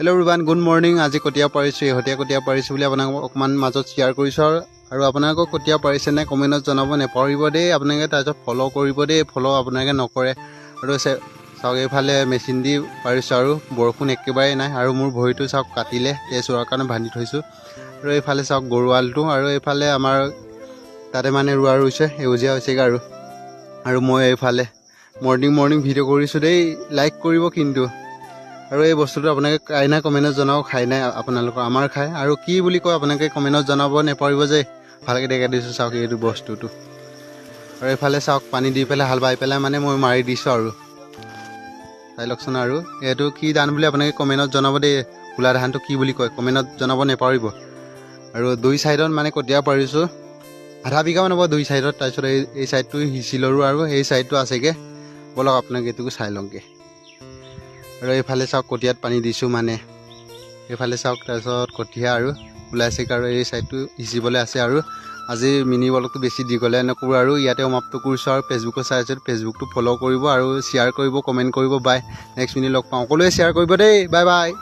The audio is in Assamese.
Hello everyone, good morning. আজি কটীয়া পাৰিছোঁ, এহতীয়া কটীয়া পাৰিছোঁ বুলি আপোনাক অকণমান মাজত শ্বেয়াৰ কৰিছোঁ। আৰু আপোনালোকক কটীয়া পাৰিছে নে কমেণ্টত জনাব নেপাহৰিব দেই আপোনালোকে। তাৰপিছত ফ'ল' কৰিব দেই, ফ'ল' আপোনালোকে নকৰে। আৰু চাওক, এইফালে মেচিন দি পাৰিছোঁ আৰু বৰষুণ একেবাৰেই নাই। আৰু মোৰ ভৰিটো চাওক, কাটিলে, তেজ হোৱাৰ কাৰণে বান্ধি থৈছোঁ। আৰু এইফালে চাওক গৰুৱালটো, আৰু এইফালে আমাৰ তাতে মানে ৰোৱা ৰুইছে, সেউজীয়া হৈছেগৈ। আৰু মই এইফালে মৰ্ণিং মৰ্ণিং ভিডিঅ' কৰিছোঁ দেই, লাইক কৰিব কিন্তু। আৰু এই বস্তুটো আপোনালোকে খাই নাই কমেণ্টত জনাওক, খাই নাই আপোনালোকৰ? আমাৰ খায়। আৰু কি বুলি কয় আপোনালোকে কমেণ্টত জনাব নেপাহৰিব যে। ভালকৈ দেখাই দিছোঁ, চাওক এইটো বস্তুটো। আৰু এইফালে চাওক, পানী দি পেলাই হাল বাই পেলাই মানে মই মাৰি দিছোঁ। আৰু চাই লওকচোন। আৰু এইটো কি ধান বুলি আপোনালোকে কমেণ্টত জনাব দেই। ক'লা ধানটো কি বুলি কয় কমেণ্টত জনাব নেপাহৰিব। আৰু দুই ছাইডত মানে কটীয়া পাৰিছোঁ, আধা বিঘামান হ'ব দুই ছাইডত। তাৰপিছত এই ছাইডটো সিঁচি ল'লোঁ আৰু এই ছাইডটো আছেগৈ। ব'লক, আপোনাক এইটোকো চাই লওঁগৈ। আৰু এইফালে চাওক, কটীয়াত পানী দিছোঁ মানে। এইফালে চাওক, তাৰপিছত কঠীয়া আৰু ওলাইছেগৈ আৰু এই ছাইডটো সিঁচিবলৈ আছে। আৰু আজি মিনি ব্লগটো বেছি দীঘলীয়া নকৰোঁ আৰু ইয়াতে সমাপ্ত কৰিছোঁ। আৰু ফেচবুকত চাই আছোঁ, ফেচবুকটো ফ'ল' কৰিব আৰু শ্বেয়াৰ কৰিব, কমেণ্ট কৰিব। বাই, নেক্সট মিনি লগ পাওঁ। সকলোৱে শ্বেয়াৰ কৰিব দেই। Bye bye.